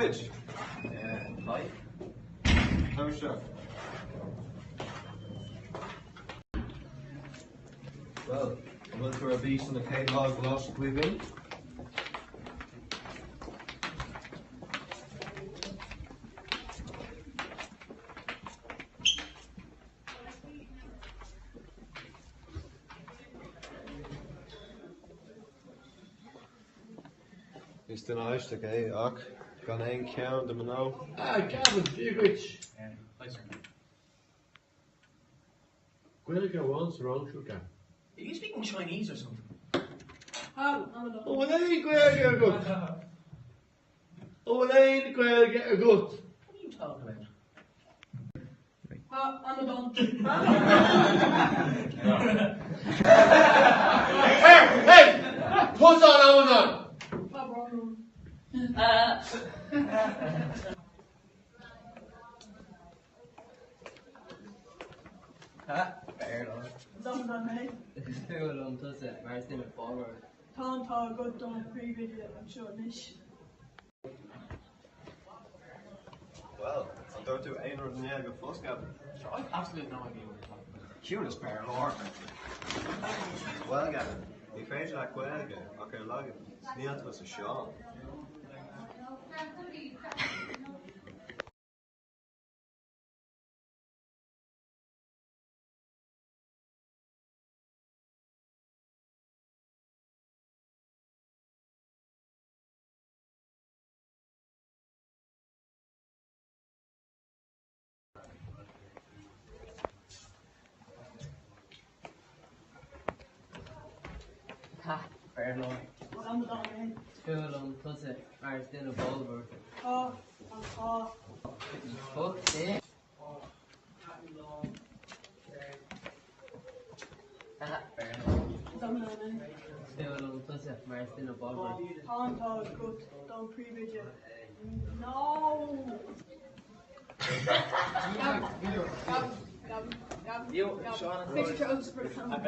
duit? Hi. Tar isteach. Bhuel, an bhfuil tú ar bís do na chéad lá i gColáiste Chaoimhín? Is duine aisteach é ach gan aon cheann de mo ghnó. Ah, Gavin, Dia dhuit. Hi sir. Gaeilge amháin sa rang seo, Gavin. Are you speaking Chinese or something? An bhfuil aon Ghaeilge agat? An bhfuil aon Ghaeilge agat? What are you talking about? Tá amadán. Hey! Hey! Tusa an amadán! Tá brón orm. Ha! Béarla. Is amadán mé. Is fuath liom tusa mar is duine bámhar. Tá an t-ádh agat do mo phríomhoide anseo anois. Bhuel, an dúirt tú aon rud i nGaeilge fós, Gavin? Sure, I've absolutely no idea what you're talking about. Ciúnas Béarlóir! Bhuel, Gavin, ní féidir leat Gaeilge ach ar a laghad níl tusa Seán. Ha! Béarlóir. Is amadán mé. Is fuath liom tusa mar is duine bámhar. Tá an t-ádh. Fuck this! Is amadán mé. Is fuath liom tusa mar is duine bámhar. Tá an t-ádh agat don phríomhoide. No! Gavin, Gavin, Gavin, Gavin, Gavin. Picture for the camera.